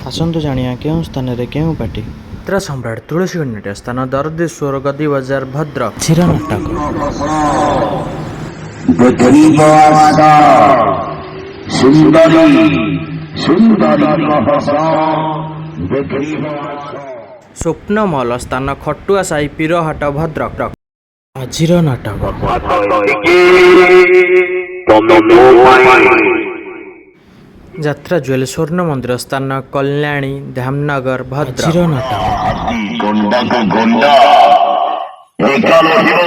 ଆସନ୍ତୁ ଜାଣିବା କେଉଁ ସ୍ଥାନରେ କେଉଁ ପାର୍ଟି। ଯାତ୍ରା ସମ୍ରାଟ ତୁଳସୀ ଗଣନାଟ୍ୟ, ସ୍ଥାନ ଦରଦେଶ୍ୱର, ଗଦି ବଜାର, ଭଦ୍ରକ। ଆଜିର ନାଟକ। ଦେଖିବ ଆସ ସୁନ୍ଦରୀ, ସୁନ୍ଦରୀ ରହସ ଦେଖିବ ଆସ। ସ୍ୱପ୍ନମହଲ, ସ୍ଥାନ ଖଟୁଆ ସାହି, ପୀରହାଟ, ଭଦ୍ରକ। ଆଜିର ନାଟକ। ତମେ ମୋ ପାଇଁ। ଯାତ୍ରା ଜୁଏଲ ସ୍ୱର୍ଣ୍ଣ ମନ୍ଦିର, ସ୍ଥାନ କଲ୍ୟାଣୀ, ଧାମନଗର, ଭଦ୍ରକ। ଆଜିର ନାଟକ। ଗଣ୍ଡାକୁ ଗଣ୍ଡା ଏକା ରହିବ,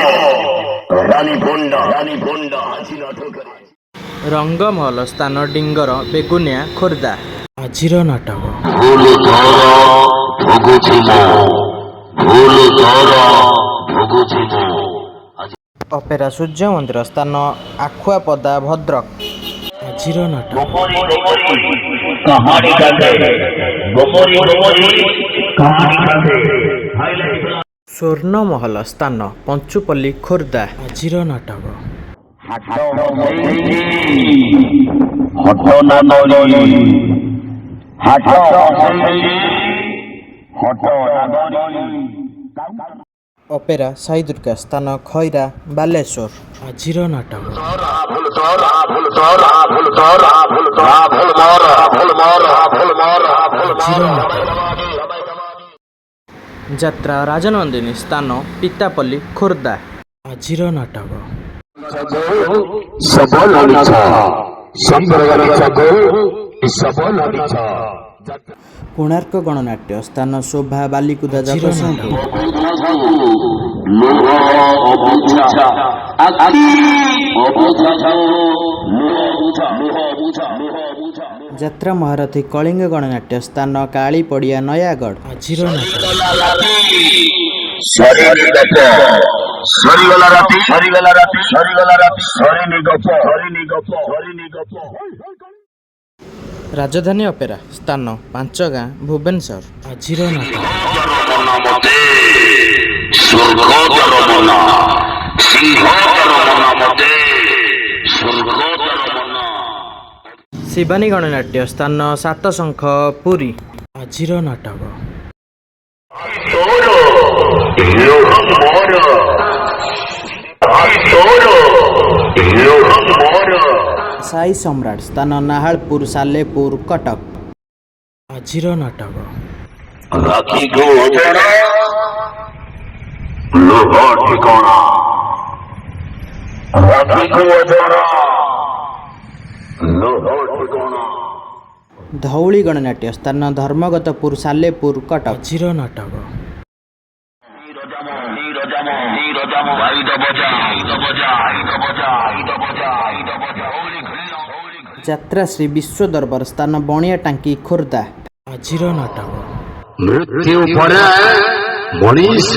ରାନୀ ପଣ୍ଡା, ରାନୀ ପଣ୍ଡା ଆଜି ନାଟକରେ। ରଙ୍ଗମହଲ, ସ୍ଥାନ ଡିଙ୍ଗର, ବେଗୁନିଆ, ଖୋର୍ଦ୍ଧା। ଆଜିର ନାଟକ। ଭୁଲ ତୋର ଭୋଗୁଛି ମୁଁ, ଭୁଲ ତୋର ଭୋଗୁଛି ମୁଁ। ଅପେରା ସୂର୍ଯ୍ୟ ମନ୍ଦିର, ସ୍ଥାନ ଆଖୁଆପଦା, ଭଦ୍ରକ। ଆଜିର ନାଟକ। ଗୋମରି ଗୋମରି କାହାଣୀ କାନ୍ଦେ, ଗୋମରି ଗୋମରି କାହାଣୀ କାନ୍ଦେ। ସ୍ୱର୍ଣ୍ଣମହଲ, ସ୍ଥାନ ପଞ୍ଚୁପଲ୍ଲୀ, ଖୋର୍ଦ୍ଧା। ଆଜିର ନାଟକ। ହାଟ ହସେଇ ହଟ ନାଗରି, ହାଟ ହସେଇ ହଟ ନାଗରି। ଅପେରା ସାଇ ଦୁର୍ଗା, ସ୍ଥାନ ଖଇରା, ବାଲେଶ୍ୱର। ଆଜିର ନାଟକ। ଭୁଲ ତୋର, ଭୁଲ ତୋର, ଭୁଲ ତୋର, ଭୁଲ ତୋର, ଭୁଲ ମୋର, ଭୁଲ ମୋର, ଭୁଲ ମୋର, ଭୁଲ। ଆଜିର ନାଟକ। ଯାତ୍ରା ରାଜନନ୍ଦିନୀ, ସ୍ଥାନ ପିତାପଲ୍ଲୀ, ଖୋର୍ଦ୍ଧା। ଆଜିର ନାଟକ। ସବଲ ମିଛ ସମ୍ପ୍ରଦାୟ ସବଲ ମିଛ। କୋଣାର୍କ ଗଣନାଟ୍ୟ, ସ୍ଥାନ ଶୋଭା, ବାଲିକୁଦା, ଜଗତସିଂହପୁର। ଲୁହ ଅବୁଝା ଆଖି, ଅବୁଝା ଲୁହ ଅବୁଝା, ଲୁହ ଅବୁଝା, ଲୁହ ଅବୁଝା। ଯାତ୍ରା ମହାରଥୀ କଳିଙ୍ଗ ଗଣନାଟ୍ୟ, ସ୍ଥାନ କାଳିପଡ଼ିଆ, ନୟାଗଡ଼। ଆଜିର ନାଟକ। ସରିନି ଗପ, ସରିଗଲା ରାତି, ସରିଗଲା ରାତି, ସରିଗଲା ରାତି, ସରିନି ଗପ, ସରିନି ଗପ, ସରିନି ଗପ। ରାଜଧାନୀ ଅପେରା, ସ୍ଥାନ ପାଞ୍ଚଗାଁ, ଭୁବନେଶ୍ୱର। ଆଜିର ନାଟକ। ମନ ମତେ ସ୍ୱର୍ଗତର ମନ, ସିଂହତର ମନ ମତେ ସ୍ୱର୍ଗତର ମନ। ଶିବାନୀ ଗଣନାଟ୍ୟ, ସ୍ଥାନ ସାତଶଙ୍ଖ, ପୁରୀ। ଆଜିର ନାଟକ। ତୋର ଲୁହ ମୋର, ତୋର ଲୁହ ମୋର। ସାଇ ସମ୍ରାଟ, ସ୍ଥାନ ନାହାଳପୁର, ସାଲେପୁର, କଟକ। ଆଜିର ନାଟକ। ରାଖିକୁ ଅଜଣା ଲୁହ ଠିକଣା, ରାଖିକୁ ଅଜଣା ଲୁହ ଠିକଣା। ଧଉଳି ଗଣନାଟ୍ୟ, ସ୍ଥାନ ଧର୍ମଗତପୁର, ସାଲେପୁର, କଟକ। ଆଜିର ନାଟକ। ରଜାମ, ରଜାମ, ଆଇଦ ବଜା, ଆଇଦ ବଜା, ଆଇଦ ବଜା, ଆଇଦ ବଜା, ଆଇଦ ବଜା। ଯାତ୍ରା ଶ୍ରୀ ବିଶ୍ୱ ଦରବାର, ସ୍ଥାନ ବଣିଆ ଟାଙ୍କି, ଖୋର୍ଦ୍ଧା। ଆଜିର ନାଟକ। ମୃତ୍ୟୁ ପରେ ମଣିଷ,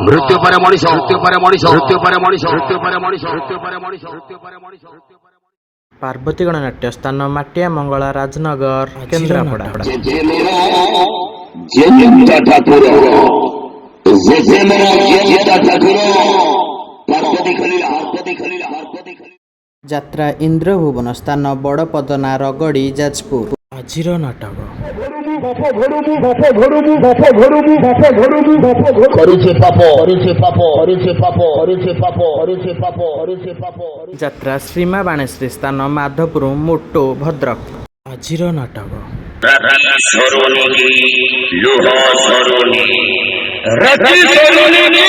ମୃତ୍ୟୁ ପରେ ମଣିଷ, ମୃତ୍ୟୁ ପରେ ମଣିଷ, ମୃତ୍ୟୁ ପରେ ମଣିଷ, ମୃତ୍ୟୁ ପରେ ମଣିଷ, ମୃତ୍ୟୁ ପରେ ମଣିଷ, ମୃତ୍ୟୁ ପରେ ମଣିଷ। ପାର୍ବତୀ ଗଣନାଟ୍ୟ, ସ୍ଥାନ ମାଟିଆ ମଙ୍ଗଳା, ରାଜନଗର, କେନ୍ଦ୍ରାପଡ଼ା। ଜେଜେମା ଠାକୁର, ଜେଜେମା ଠାକୁର, ପାର୍ବତୀ ଖେଳିଲା, ପାର୍ବତୀ ଖେଳିଲା, ପାର୍ବତୀ ଖେଳିଲା। ଯାତ୍ରା ଇନ୍ଦ୍ରଭୁବନ, ସ୍ଥାନ ବଡ଼ପଦନା, ରଗଡ଼ି, ଯାଜପୁର। ଆଜିର ନାଟକ। କରୁଛେ ପାପ, କରୁଛେ ପାପ, କରୁଛେ ପାପ, କରୁଛେ ପାପ, କରୁଛେ ପାପ, କରୁଛେ ପାପ। ଯାତ୍ରା ଶ୍ରୀମା ବାଣେଶ୍ରୀ, ସ୍ଥାନ ମାଧପୁର, ମୋଟୋ, ଭଦ୍ରକ। ଆଜିର ନାଟକ। ସରୁନି ଲୁହ, ସରୁନି ରାତି, ସରୁନି।